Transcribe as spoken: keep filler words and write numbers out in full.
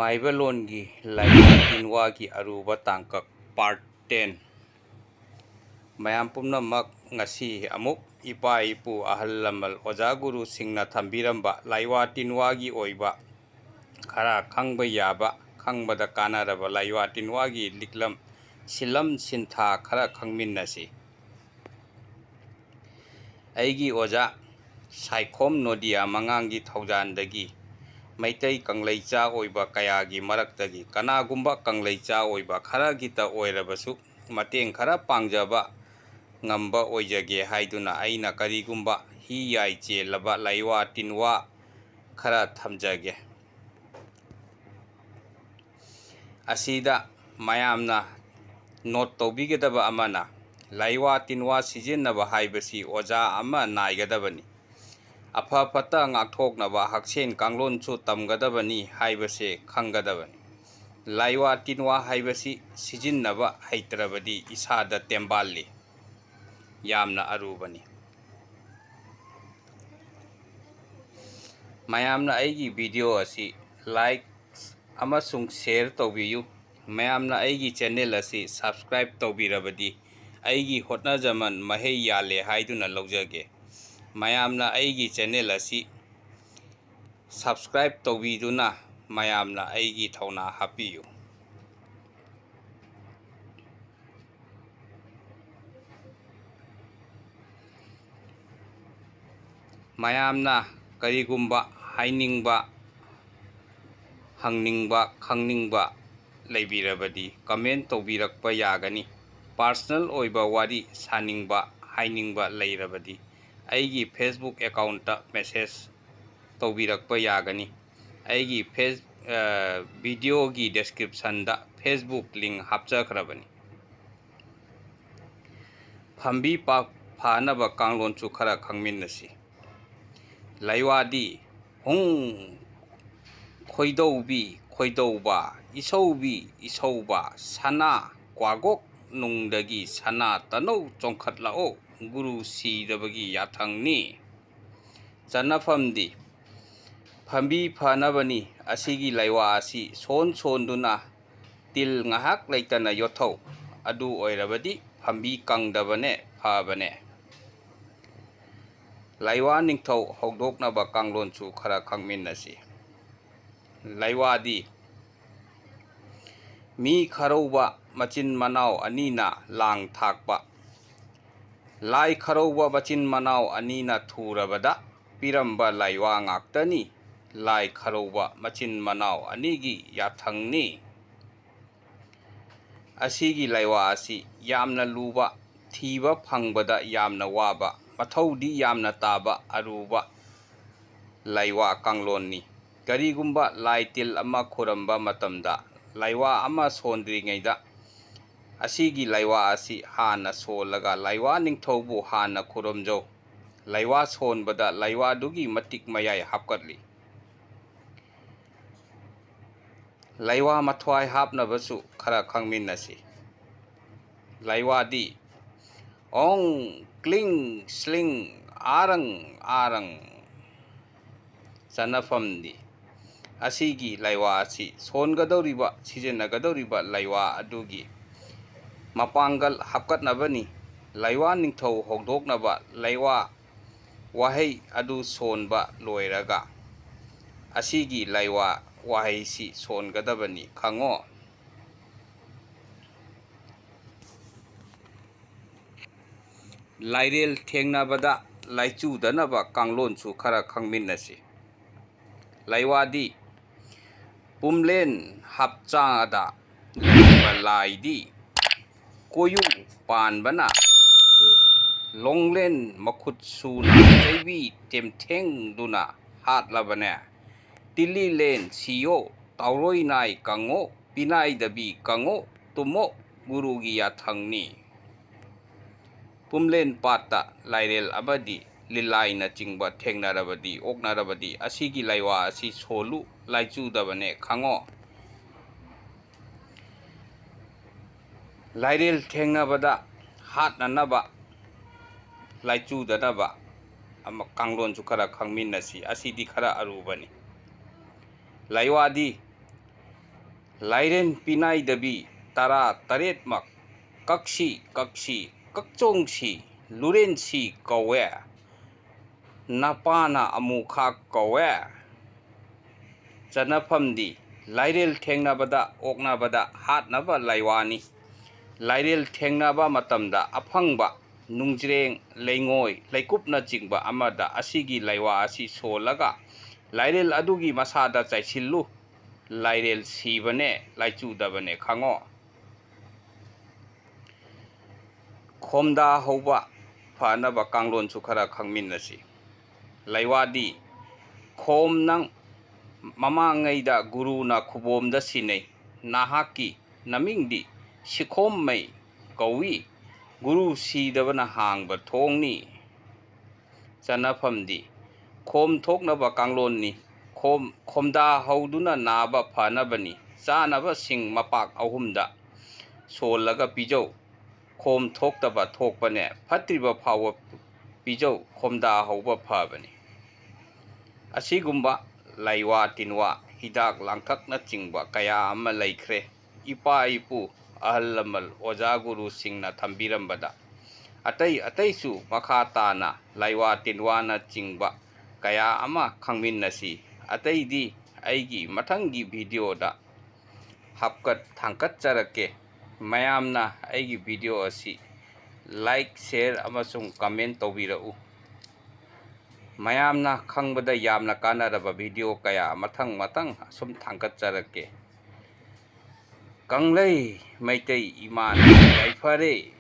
ꯃꯥꯏꯕ ꯂꯣꯟꯒꯤ ꯂꯥꯏꯋꯥ ꯇꯤꯟꯋꯥꯒꯤ ꯑꯔꯨꯕ ꯇꯥꯡꯀꯛ, part ten꯫ ꯃꯌꯥꯝ ꯄꯨꯝꯅꯃꯛ, ꯉꯁꯤ ꯑꯃꯨꯛ ꯏꯄꯥ ꯏꯄꯨ, ꯑꯍꯜ ꯂꯃꯟ, ꯑꯣꯖꯥ ꯒꯨꯔꯨꯁꯤꯡꯅ ꯊꯝꯕꯤꯔꯝꯕ ꯂꯥꯏꯋꯥ ꯇꯤꯟꯋꯥꯒꯤ ꯑꯣꯏꯕ ꯈꯔ ꯈꯪꯕ ꯌꯥꯕ, ꯈꯪꯕꯗ ꯀꯥꯟꯅꯔꯕ ꯂꯥꯏꯋꯥ ꯇꯤꯟꯋꯥꯒꯤ ꯂꯤꯛꯂꯝ, ꯁꯤꯂꯝ ꯁꯤꯟꯊꯥ ꯈꯔ ꯈꯪꯃꯤꯟꯅꯁꯤ꯫ ꯑꯩꯒꯤ ꯑꯣꯖꯥ ꯁꯥꯏꯈꯣꯝ ꯅꯣꯗꯤꯌꯥ ꯃꯉꯥꯡꯒꯤ ꯊꯧꯖꯥꯟꯗꯒꯤ ꯃꯩꯇꯩ ꯀꯪꯂꯩꯆꯥ ꯑꯣꯏꯕ ꯀꯌꯥꯒꯤ ꯃꯔꯛꯇꯒꯤ ꯀꯅꯥꯒꯨꯝꯕ ꯀꯪꯂꯩꯆꯥ ꯑꯣꯏꯕ ꯈꯔꯒꯤꯇ ꯑꯣꯏꯔꯕꯁꯨ ꯃꯇꯦꯡ ꯈꯔ ꯄꯥꯡꯖꯕ ꯉꯝꯕ ꯑꯣꯏꯖꯒꯦ ꯍꯥꯏꯗꯨꯅ ꯑꯩꯅ ꯀꯔꯤꯒꯨꯝꯕ ꯍꯤ ꯌꯥꯏ ꯆꯦꯜꯂꯕ ꯂꯥꯏꯋꯥ ꯇꯤꯟꯋꯥ ꯈꯔ ꯊꯝꯖꯒꯦ꯫ ꯑꯁꯤꯗ ꯃꯌꯥꯝꯅ note ꯇꯧꯕꯤꯒꯗꯕ ꯑꯃꯅ, ꯂꯥꯏꯋꯥ ꯇꯤꯟꯋꯥ ꯁꯤꯖꯤꯟꯅꯕ ꯍꯥꯏꯕꯁꯤ ꯑꯣꯖꯥ ꯑꯃ ꯅꯥꯏꯒꯗꯕꯅꯤ꯫ ꯑꯐ ꯐꯠꯇ ꯉꯥꯛꯊꯣꯛꯅꯕ ꯍꯛꯁꯦꯜ ꯀꯥꯡꯂꯣꯟꯁꯨ ꯇꯝꯒꯗꯕꯅꯤ ꯍꯥꯏꯕꯁꯦ ꯈꯪꯒꯗꯕꯅꯤ꯫ ꯂꯥꯏꯋꯥ ꯇꯤꯟꯋꯥ ꯍꯥꯏꯕꯁꯤ ꯁꯤꯖꯤꯟꯅꯕ ꯍꯩꯇ꯭ꯔꯕꯗꯤ ꯏꯁꯥꯗ ꯇꯦꯝꯕꯥꯜꯂꯤ꯫ ꯌꯥꯝꯅ ꯑꯔꯨꯕꯅꯤ꯫ ꯃꯌꯥꯝꯅ ꯑꯩꯒꯤ video ꯑꯁꯤ like ꯑꯃꯁꯨꯡ share ꯇꯧꯕꯤꯌꯨ꯫ ꯃꯌꯥꯝꯅ ꯑꯩꯒꯤ channel ꯑꯁꯤ subscribe ꯇꯧꯕꯤꯔꯕꯗꯤ ꯑꯩꯒꯤ ꯍꯣꯠꯅꯖꯃꯟ ꯃꯍꯩ ꯌꯥꯜꯂꯦ ꯍꯥꯏꯗꯨꯅ ꯂꯧꯖꯒꯦ꯫ ꯃꯌꯥꯝꯅ ꯑꯩꯒꯤ channel ꯑꯁꯤ subscribe ꯇꯧꯕꯤꯗꯨꯅ ꯃꯌꯥꯝꯅ ꯑꯩꯒꯤ ꯊꯧꯅꯥ ꯍꯥꯞꯄꯤꯌꯨ꯫ ꯃꯌꯥꯝꯅ ꯀꯔꯤꯒꯨꯝꯕ ꯍꯥꯏꯅꯤꯡꯕ, ꯍꯪꯅꯤꯡꯕ, ꯈꯪꯅꯤꯡꯕ ꯂꯩꯕꯤꯔꯕꯗꯤ comment ꯇꯧꯕꯤꯔꯛꯄ ꯌꯥꯒꯅꯤ꯫ Personal ꯑꯣꯏꯕ ꯋꯥꯔꯤ ꯁꯥꯅꯤꯡꯕ, ꯍꯥꯏꯅꯤꯡꯕ ꯂꯩꯔꯕꯗꯤ ꯑꯩꯒꯤ Facebook account ꯇ message ꯇꯧꯕꯤꯔꯛꯄ ꯌꯥꯒꯅꯤ꯫ ꯑꯩꯒꯤ face-, ꯑ, video ꯒꯤ description ꯗ Facebook link ꯍꯥꯞꯆꯈ꯭ꯔꯕꯅꯤ꯫ ꯐꯝꯕꯤ ꯄꯥ-, ꯐꯥꯅꯕ ꯀꯥꯡꯂꯣꯟꯁꯨ ꯈꯔ ꯈꯪꯃꯤꯟꯅꯁꯤ꯫ ꯂꯥꯏꯋꯥꯗꯤ ꯍꯨꯡ, ꯈꯣꯏꯗꯧꯕꯤ, ꯈꯣꯏꯗꯧꯕ, ꯏꯁꯧꯕꯤ, ꯏꯁꯧꯕ, ꯁꯅꯥ, ꯀ꯭ꯋꯥꯒꯣꯛ ꯅꯨꯡꯗꯒꯤ ꯁꯅꯥ ꯇꯅꯧ ꯆꯣꯡꯈꯠꯂꯛꯑꯣ, ꯒꯨꯔꯨ ꯁꯤꯔꯕꯒꯤ ꯌꯥꯊꯪꯅꯤ꯫ ꯆꯟꯅꯐꯝꯗꯤ ꯐꯝꯕꯤ ꯐꯅꯕꯅꯤ꯫ ꯑꯁꯤꯒꯤ ꯂꯥꯏꯋꯥ ꯑꯁꯤ ꯁꯣꯟ ꯁꯣꯟꯗꯨꯅ ꯇꯤꯜ ꯉꯥꯏꯍꯥꯛ ꯂꯩꯇꯅ ꯌꯣꯠꯊꯧ꯫ ꯑꯗꯨ ꯑꯣꯏꯔꯕꯗꯤ ꯐꯝꯕꯤ ꯀꯪꯗꯕꯅꯦ, ꯐꯕꯅꯦ꯫ ꯂꯥꯏꯋꯥ ꯅꯤꯡꯊꯧ ꯍꯧꯗꯣꯛꯅꯕ ꯀꯥꯡꯂꯣꯟꯁꯨ ꯈꯔ ꯈꯪꯃꯤꯟꯅꯁꯤ꯫ ꯂꯥꯏꯋꯥꯗꯤ ꯃꯤ ꯈꯔꯧꯕ ꯃꯆꯤꯟ ꯃꯅꯥꯎ ꯑꯅꯤꯅ ꯂꯥꯡ ꯊꯥꯛꯄ꯫ ꯂꯥꯏ ꯈꯔꯧꯕ ꯃꯆꯤꯟ ꯃꯅꯥꯎ ꯑꯅꯤꯅ ꯊꯨꯔꯕꯗ ꯄꯤꯔꯝꯕ ꯂꯥꯏꯋꯥ ꯉꯥꯛꯇꯅꯤ꯫ ꯂꯥꯏ ꯈꯔꯧꯕ ꯃꯆꯤꯟ ꯃꯅꯥꯎ ꯑꯅꯤꯒꯤ ꯌꯥꯊꯪꯅꯤ꯫ ꯑꯁꯤꯒꯤ ꯂꯥꯏꯋꯥ ꯑꯁꯤ ꯌꯥꯝꯅ ꯂꯨꯕ, ꯊꯤꯕ ꯐꯪꯕꯗ ꯌꯥꯝꯅ ꯋꯥꯕ, ꯃꯊꯧꯗꯤ ꯌꯥꯝꯅ ꯇꯥꯕ ꯑꯔꯨꯕ ꯂꯥꯏꯋꯥ ꯀꯥꯡꯂꯣꯟꯅꯤ꯫ ꯀꯔꯤꯒꯨꯝꯕ ꯂꯥꯏ ꯇꯤꯜ ꯑꯃ ꯈꯨꯔꯝꯕ ꯃꯇꯝꯗ ꯂꯥꯏꯋꯥ ꯑꯃ ꯁꯣꯟꯗ꯭ꯔꯤꯉꯩꯗ ꯑꯁꯤꯒꯤ ꯂꯥꯏꯋꯥ ꯑꯁꯤ ꯍꯥꯟꯅ ꯁꯣꯜꯂꯒ ꯂꯥꯏꯋꯥ ꯅꯤꯡꯊꯧꯕꯨ ꯍꯥꯟꯅ ꯈꯨꯔꯨꯝꯖꯧ꯫ ꯂꯥꯏꯋꯥ ꯁꯣꯟꯕꯗ ꯂꯥꯏꯋꯥꯗꯨꯒꯤ ꯃꯇꯤꯛ ꯃꯌꯥꯏ ꯍꯥꯞꯀꯠꯂꯤ꯫ ꯂꯥꯏꯋꯥ ꯃꯊ꯭ꯋꯥꯏ ꯍꯥꯞꯅꯕꯁꯨ ꯈꯔ ꯈꯪꯃꯤꯟꯅꯁꯤ꯫ ꯂꯥꯏꯋꯥꯗꯤ ꯑꯣꯡ ꯀ꯭ꯂꯤꯡ ꯁ꯭ꯂꯤꯡ ꯑꯥꯔꯪ ꯑꯥꯔꯪ ꯆꯟꯅꯐꯝꯗꯤ꯫ ꯑꯁꯤꯒꯤ ꯂꯥꯏꯋꯥ ꯑꯁꯤ ꯁꯣꯟꯒꯗꯧꯔꯤꯕ, ꯁꯤꯖꯤꯟꯅꯒꯗꯧꯔꯤꯕ ꯂꯥꯏꯋꯥ ꯑꯗꯨꯒꯤ ꯃꯄꯥꯡꯒꯜ ꯍꯥꯞꯀꯠꯅꯕꯅꯤ꯫ ꯂꯥꯏꯋꯥ ꯅꯤꯡꯊꯧ ꯍꯧꯗꯣꯛꯅꯕ ꯂꯥꯏꯋꯥ ꯋꯥꯍꯩ ꯑꯗꯨ ꯁꯣꯟꯕ ꯂꯣꯏꯔꯒ ꯑꯁꯤꯒꯤ ꯂꯥꯏꯋꯥ ꯋꯥꯍꯩꯁꯤ ꯁꯣꯟꯒꯗꯕꯅꯤ ꯈꯪꯉꯣ꯫ ꯂꯥꯏꯔꯦꯜ ꯊꯦꯡꯅꯕꯗ ꯂꯥꯏꯆꯨꯗꯅꯕ ꯀꯥꯡꯂꯣꯟꯁꯨ ꯈꯔ ꯈꯪꯃꯤꯟꯅꯁꯤ꯫ ꯂꯥꯏꯋꯥꯗꯤ ꯄꯨꯝꯂꯦꯟ ꯍꯥꯞꯆꯥꯗ ꯂꯩꯕ ꯂꯥꯏꯗꯤ ꯀꯣꯌꯨ ꯄꯥꯟꯕꯅ ꯂꯣꯡꯂꯦꯟ ꯃꯈꯨꯠ ꯁꯨꯅ ꯆꯩꯕꯤ ꯇꯦꯝꯊꯦꯡꯗꯨꯅ ꯍꯥꯠꯂꯕꯅꯦ꯫ ꯇꯤꯜꯂꯤ ꯂꯦꯟ ꯁꯤꯌꯣ, ꯇꯥꯎꯔꯣꯏ ꯅꯥꯏ ꯀꯪꯉꯣ, ꯄꯤꯅꯥꯏꯗꯕꯤ ꯀꯪꯉꯣ, ꯇꯨꯝꯃꯣ ꯒꯨꯔꯨꯒꯤ ꯌꯥꯊꯪꯅꯤ꯫ ꯄꯨꯝꯂꯦꯟ ꯄꯥꯠꯇ ꯂꯥꯏꯔꯦꯜ ꯑꯃꯗꯤ ꯂꯤꯂꯥꯏꯅꯆꯤꯡꯕ ꯊꯦꯡꯅꯔꯕꯗꯤ, ꯑꯣꯛꯅꯔꯕꯗꯤ ꯑꯁꯤꯒꯤ ꯂꯥꯏꯋꯥ ꯑꯁꯤ ꯁꯣꯜꯂꯨ, ꯂꯥꯏꯆꯨꯗꯕꯅꯦ ꯈꯪꯉꯣ꯫ ꯂꯥꯏꯔꯦꯜ ꯊꯦꯡꯅꯕꯗ ꯍꯥꯠꯅꯅꯕ, ꯂꯥꯏꯆꯨꯗꯅꯕ ꯑꯃ ꯀꯥꯡꯂꯣꯟꯁꯨ ꯈꯔ ꯈꯪꯃꯤꯟꯅꯁꯤ꯫ ꯑꯁꯤꯗꯤ ꯈꯔ ꯑꯔꯨꯕꯅꯤ꯫ ꯂꯥꯏꯋꯥꯗꯤ ꯂꯥꯏꯔꯦꯟ ꯄꯤꯅꯥꯏꯗꯕꯤ ꯇꯔꯥ ꯇꯔꯦꯠꯃꯛ ꯀꯛꯁꯤ ꯀꯛꯁꯤ ꯀꯛꯆꯣꯡꯁꯤ ꯂꯨꯔꯦꯟꯁꯤ ꯀꯧꯋꯦ꯫ ꯅꯄꯥꯅ ꯑꯃꯨꯈꯥꯛ ꯀꯧꯋꯦ꯫ ꯆꯟꯅꯐꯝꯗꯤ ꯂꯥꯏꯔꯦꯜ ꯊꯦꯡꯅꯕꯗ ꯑꯣꯛꯅꯕꯗ ꯍꯥꯠꯅꯕ ꯂꯥꯏꯋꯥꯅꯤ꯫ ꯂꯥꯏꯔꯦꯜ ꯊꯦꯡꯅꯕ ꯃꯇꯝꯗ ꯑꯐꯪꯕ ꯅꯨꯡꯖ꯭ꯔꯦꯡ, ꯂꯩꯉꯣꯏ, ꯂꯩꯀꯨꯞꯅꯆꯤꯡꯕ ꯑꯃꯗ ꯑꯁꯤꯒꯤ ꯂꯥꯏꯋꯥ ꯑꯁꯤ ꯁꯣꯜꯂꯒ ꯂꯥꯏꯔꯦꯜ ꯑꯗꯨꯒꯤ ꯃꯁꯥꯗ ꯆꯥꯏꯁꯤꯜꯂꯨ꯫ ꯂꯥꯏꯔꯦꯜ ꯁꯤꯕꯅꯦ, ꯂꯥꯏꯆꯨꯗꯕꯅꯦ ꯈꯪꯉꯣ꯫ ꯈꯣꯝꯗꯥ ꯍꯧꯕ ꯐꯅꯕ ꯀꯥꯡꯂꯣꯟꯁꯨ ꯈꯔ ꯈꯪꯃꯤꯟꯅꯁꯤ꯫ ꯂꯩꯋꯥꯗꯤ ꯈꯣꯝ ꯅꯪ ꯃꯃꯥꯡꯉꯩꯗ ꯒꯨꯔꯨꯅ ꯈꯨꯕꯣꯝꯗ ꯁꯤꯟꯅꯩ꯫ ꯅꯍꯥꯛꯀꯤ ꯅꯃꯤꯡꯗꯤ ꯁꯤꯈꯣꯝꯃꯩ ꯀꯧꯏ꯫ ꯒꯨꯔꯨ ꯁꯤꯗꯕꯅ ꯍꯥꯡꯕ ꯊꯣꯡꯅꯤ꯫ ꯆꯟꯅꯐꯝꯗꯤ ꯈꯣꯝ ꯊꯣꯛꯅꯕ ꯀꯥꯡꯂꯣꯟꯅꯤ꯫ ꯈꯣꯝ, ꯈꯣꯝꯗꯥ ꯍꯧꯗꯨꯅ ꯅꯥꯕ ꯐꯅꯕꯅꯤ꯫ ꯆꯥꯅꯕꯁꯤꯡ ꯃꯄꯥꯛ ꯑꯍꯨꯝꯗ ꯁꯣꯜꯂꯒ ꯄꯤꯖꯧ꯫ ꯈꯣꯝ ꯊꯣꯛꯇꯕ ꯊꯣꯛꯄꯅꯦ꯫ ꯐꯠꯇ꯭ꯔꯤꯕ ꯐꯥꯎꯕ ꯄꯤꯖꯧ꯫ ꯈꯣꯝꯗꯥ ꯍꯧꯕ ꯐꯕꯅꯤ꯫ ꯑꯁꯤꯒꯨꯝꯕ ꯂꯥꯏꯋꯥ ꯇꯤꯟꯋꯥ, ꯍꯤꯗꯥꯛ ꯂꯥꯡꯊꯛꯅꯆꯤꯡꯕ ꯀꯌꯥ ꯑꯃ ꯂꯩꯈ꯭ꯔꯦ꯫ ꯏꯄꯥ ꯏꯄꯨ, ꯑꯍꯜ ꯂꯃꯟ, ꯑꯣꯖꯥ ꯒꯨꯔꯨꯁꯤꯡꯅ ꯊꯝꯕꯤꯔꯝꯕꯗ꯫ ꯑꯇꯩ ꯑꯇꯩꯁꯨ ꯃꯈꯥ ꯇꯥꯅ ꯂꯥꯏꯋꯥ ꯇꯤꯟꯋꯥꯅꯆꯤꯡꯕ ꯀꯌꯥ ꯑꯃ ꯈꯪꯃꯤꯟꯅꯁꯤ꯫ ꯑꯇꯩꯗꯤ ꯑꯩꯒꯤ ꯃꯊꯪꯒꯤ ꯚꯤꯗꯤꯑꯣꯗ ꯍꯥꯞꯀꯠ ꯊꯥꯡꯀꯠꯆꯔꯛꯀꯦ꯫ ꯃꯌꯥꯝꯅ ꯑꯩꯒꯤ ꯚꯤꯗꯤꯑꯣ ꯑꯁꯤ like, share ꯑꯃꯁꯨꯡ comment ꯇꯧꯕꯤꯔꯛꯎ꯫ ꯃꯌꯥꯝꯅ ꯈꯪꯕꯗ ꯌꯥꯝꯅ ꯀꯥꯟꯅꯔꯕ ꯚꯤꯗꯤꯑꯣ ꯀꯌꯥ ꯃꯊꯪ ꯃꯊꯪ ꯑꯁꯨꯝ ꯊꯥꯡꯒꯠꯆꯔꯛꯀꯦ꯫ ꯀꯪꯂꯩ ꯃꯩꯇꯩ ꯏꯃꯥꯅ ꯌꯥꯏꯐꯔꯦ꯫